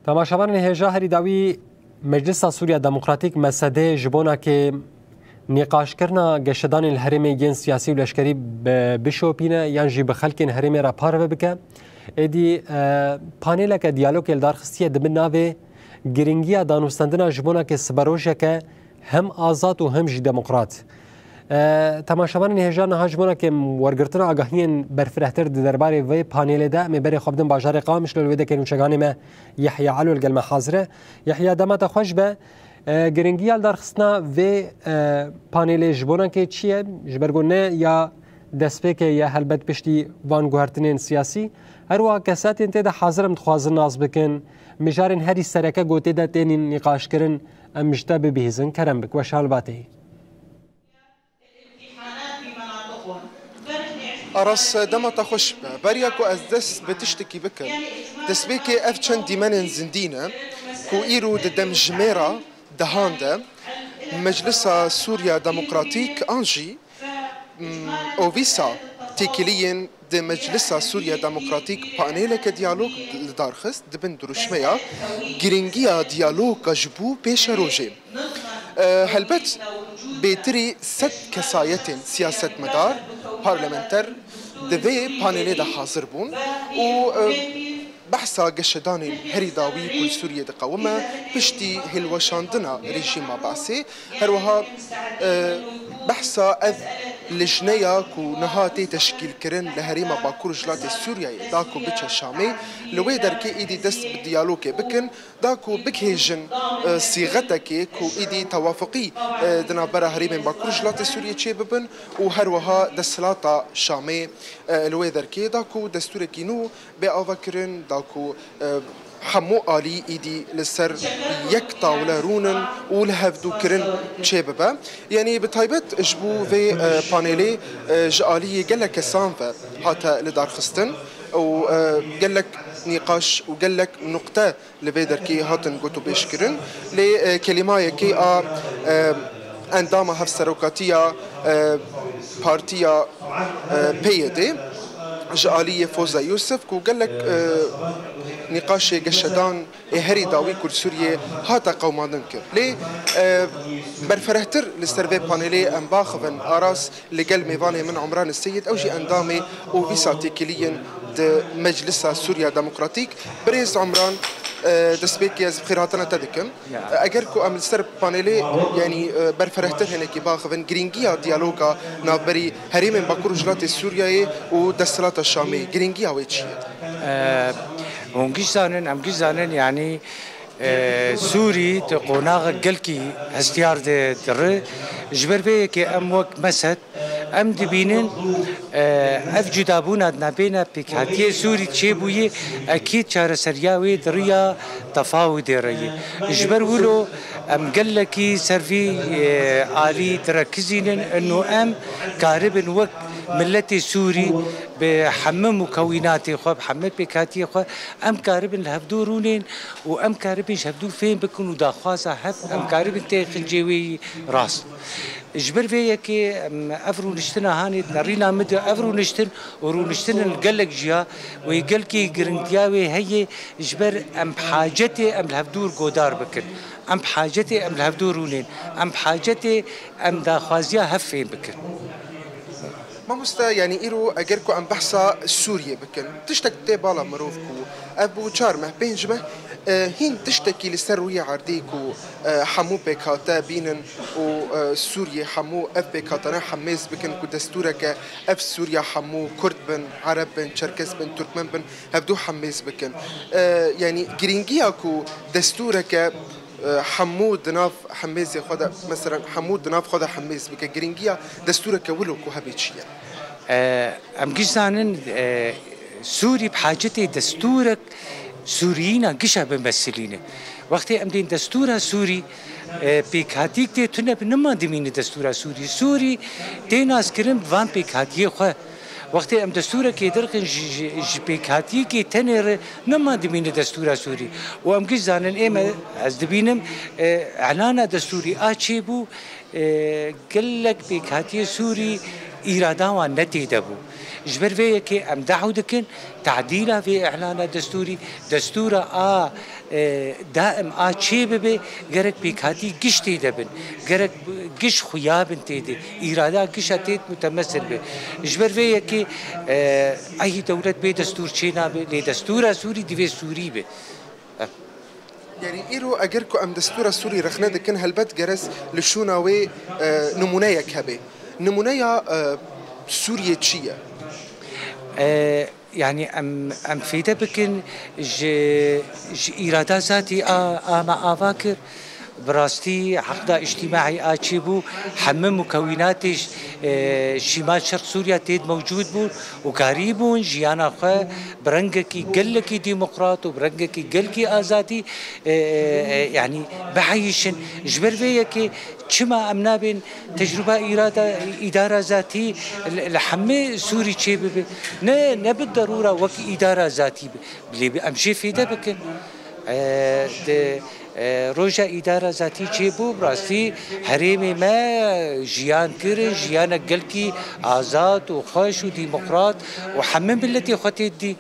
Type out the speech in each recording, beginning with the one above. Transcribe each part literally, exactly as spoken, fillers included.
Temaşevanên hêja, herî dawî Meclisa Sûriya Demokratîk, M S D, ji bona ke nîqaşkirina geşedanên li herêmê yên siyasî û leşkerî bi-, bişopîne yan jî bi xelkên herêmê re parve bike, êdî, e, panêleke diyalogê li dar xistiye di bin navê Giringiya danûstendina ji bona ke siberojeke hem azad û hem jî demokrat. E, temaşevanên hêja, niha ji bona ke em wergirtina agahiyên berfirehtir di derbarê vê panêlê de, em ê berê xwe bidin bajarê Qamişlo, li wê derê nûçeganê me Yehya Elo li gel me hazir e. Yehya, dema te xweş be. E, giringiya lidarxistina vê, e, panêlê ji bona ke çi ye? Ji ber ku ne ya destpêkê ye, helbet piştî van guhertinên siyasî. Her wiha kesatên tê de hazir em dixwazin nas bikin. Mijarên herî sereke ku tê de tên nîqaşkirin, em ji te bibihîzin. Kerem bik, weşan li ba te yî. Aras, dema te xweş be. Beriya ku ez dest bi tiştekî bikim, destpêkê ev çend dîmenên zindî ne ku îro di demjimêra dehan de Meclisa Sûriya Demokratîk an jî, mm, Ovîsa Têkiliyên di Meclisa Sûriya Demokratîk paneleke diyalog li dar xist, di bin dirûşmeya Girîngiya Diyaloga ji bo Pêşerojê. E, helbet bêtirî sed kesayetên siyasetmedar, parlamenter di vê panelê de hazir bûn û, e, behsa geşedanên herî dawî ku li Sûriyê diqewime piştî hilweşandina rejîma Baasê, her wiha, e, behsa ev lijneya ku niha tê teşkîlkirin li herêma Bakur û Jilatê Sûriyeyê da ku biçe Şamê, li wê derkê êdî dest bi diyalogê bikin, da ku bigihêjin, e, sîxetekê ku êdî tewafuqî, e, di navbera herêmên Bakur û Jilatê Sûriyê çêbibin û her wiha desthilata Şamê, e, li wê derkê da ku destûrekî nû bê avakirin, da ku, e, hemû alî êdî li ser yek tawle rûnin û lihevdûkirin çêbibe. Yanî bi taybet ji bo vê, e, panelê, e, ji aliyê gelek kesan ve hate lidarxistin û, e, gelek nîqaş û gelek nuqte li vê derkê hatin gotûbêjkirin. Lê, e, kelîmayekê a, e, endama hevserokatiya, e, partiya, e, P Y D ji aliyê Foza Yusuf ku gelek, e, nîqaşê geşedan ê herî dawî ku li Sûriyê hate qewimandin kir. Lê, e, berfirehtir li ser vê panelê em baxivin Aras li gel mêvanê min Umran Seyid, ew jî endamê Ovîsa Têkiliyên di Meclisa Sûriya Demokratîk. Birêz Umran, e, destpêkê ez bi xêrhatina te dikim. Ya. Eger ku em li ser panelê, yanî, e, berfirehtir hinekî baxivin, girîngiya diyaloga navberî herêmên Bakur û Jilatê Sûriyeyê û desthilata Şamê, girîngiya wê çi ye? E, hûn giş zanin, em giş zanin, yanî, e, Sûrî di qonaxek gelkî hestiyar de diri. Ji ber vê yekê em wek meset, em dibînin, e, ev cudabûna di navbêna pêkhatiyê Sûrî çêbûyî, ekîd çareseriya wê di riya tefawudê re ye. Ji ber wilo em gelekî ser vî, e, alî direkizînin, ino em karibin wek miletê Sûrî bi hemû mukewînatê xwe, bi hemû pêkhatiyê xwe, em karibin li hevdû rûnên û em karibin ji hevdû fêm bikin û daxwaza hev, em karibin têxin cê wê yî rast. Ji ber vê yekê, em, ev rûniştina hanê di nerîna min de, ev rûniştin û rûniştinên gelek jiya wê gelkî giringiya wê heye, ji ber em bi hacetê em li hevdû godar bikin. Em bi hacetê em li hevdû rûnên. Em bi hacetê em daxwaziya hev fêm bikin. Mamoste, yanî îro eger ku em behsa Sûriyê bikin, tiştek tê bala mirov ku ev bû çar meh, pênc meh, e, hîn tiştekî li ser rûyê erdê ku, e, hemû pêkhate bînin û, e, Sûriyê hemû ev pêkhatane hemêz bikin ku destûreke ev Sûriya hemû Kurd bin, Ereb bin, Çerkes bin, Turkmen bin, hevdû hemêz bikin. E, yanî girîngiya ku destûreke, e, hemû di nav hemêzê xwe de, meselen, hemû di nav xwe de hemêz bike, girîngiya destûreke wilo ku hebe çi ye? E, em giş zanin, e, Sûrî bi hacetê destûrek Sûriyîna giş e bimesilîne. Wextê em dên destûra Sûrî, e, pêkhatîk tê tune bi, nima dimîne destûra Sûrî. Sûrî tê naskirin bi van pêkhatiyê xwe. Wextê em destûrekê derxin ji, ji, ji pêkhatiyekê tenê re, nema dimîne destûra Sûrî. Û em giş zanin, ê me, ez dibînim, e, elana destûrî a çêbû, e, gelek pêkhatiyê Sûrî Îrada wan ne tê de bû. Ji ber vê yekê em de'w dikin, tadîla vê îlana destûrî, destûra a, e, daim a çê bibe, gerek pêkhatî giş tê de bin. Gerek giş xuya bin tê de. Îrada gişa tê de mutemesil be. Ji ber vê yekê, e, ey dewlet bê destûr çê nabe, lê destûra Sûrî divê Sûrî be. Yanî îro eger ku em destûra Sûrî rexne dikin, helbet gerez li şûna wê, e, nimûneyek hebe. Nimûneya, e, Sûriyê çi ye? E, yanî em, em fêde bikin ji, ji îrada zatî a, a me ava kir. Bi rastî heqda îctîmaî a çêbû, hemû mukewînatê ji, e, Şîmal Şerq Sûriya tê de mewcûd bûn û karîbûn jiyana xwe bi rengekî gelekî demokrat û bi rengekî gelekî azadî, e, e, e, yanî biheyîşin. Ji ber vê yekê çima em nabên tecrûba îrada, îdara zatî li, li hemî Sûrî çêbibe? Ne, ne bi derûra wek îdara zatî be. Lê bi em jê fêde bikin. E, di, e, roja îdara zatî çêbû, bi rastî herêmê me jiyan kir, jiyanek gelkî azad û xweş û demokrat û hemî miletê xwe tê dî.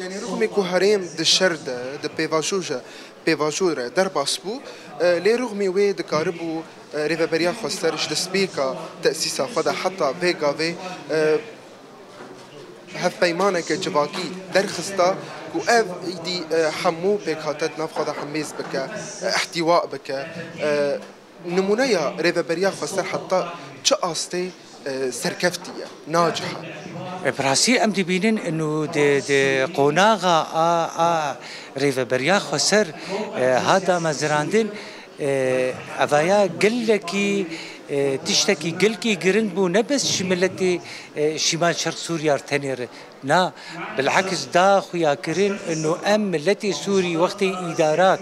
Yanî rixmê ku herêm di şer de, di pêvajoja, pêvajo re derbas bû, e, lê rixmê wê dikaribû, e, Rêveberiya Xweser ji destpêka tesîsa xwe de heta vê gavê, e, hevpeymaneke civakî derxista ku ev îdî, e, hemû pêkhate di nav xwe de hemêz bike, e, îhtîwa bike. E, nimûneya Rêveberiya Xweser heta çi astê, e, serkeftî ye, naciha? E, bi rastî em dibînin inu di, di qonaxa a, a Rêveberiya Xweser, e, hat damezirandin, E, evaya gelekî, e, tiştekî gelkî giring bû, ne bes ji miletê, e, Şîmal Şerq Sûriya re tenê re. Na, bil'eks da xuya kirin, ino em miletê Sûrî wextê îdarat,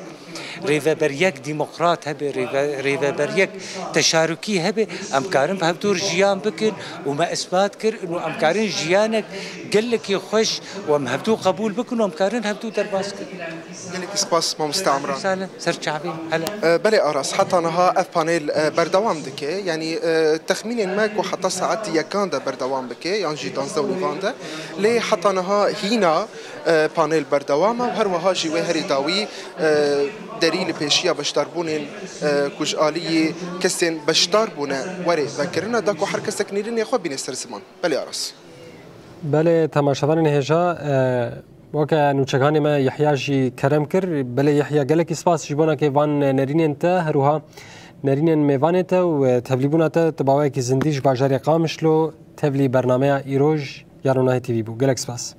rêveberiyek demokrat hebe, rêve-, rêveberiyek teşarukî hebe, em karin bi hevdû re jiyan bikin û me isbat kir, ino em karin jiyanek gelekî xweş û em hevdû qebûl bikin û em karin hevdû derbas kin. Gelekî spas mamoste Emran. Salim, ser çavê, hele. E, belê Aras, heta niha ev panel, e, berdewam dike. Yanî, e, texmînên me ku heta saetî yekan de berdewam bike, yan jî danzdeh û nîvan de. Lê heta niha hîna, e, panel berdewam e û her wiha jî wê herî dawî, e, derî li pêşiya beşdarbûnên, e, ku ji aliyê kesên beşdar bûne were vekirine, da ku her kesek nêrînê xwe bîne ser ziman. Belê Aras. Belê, temaşevanên hêja, e, weke nûçeganê me Yehya jî kerem kir. Belê Yehya, gelekî spas ji bona ke van nerînên te, her wiha nerînên mêvanê te û, e, tevlîbûna te, tu baweyekî zindî ji bajarê Qamişlo tevlî bernameya îroj ya Ronahî T V bû. Gelek spas.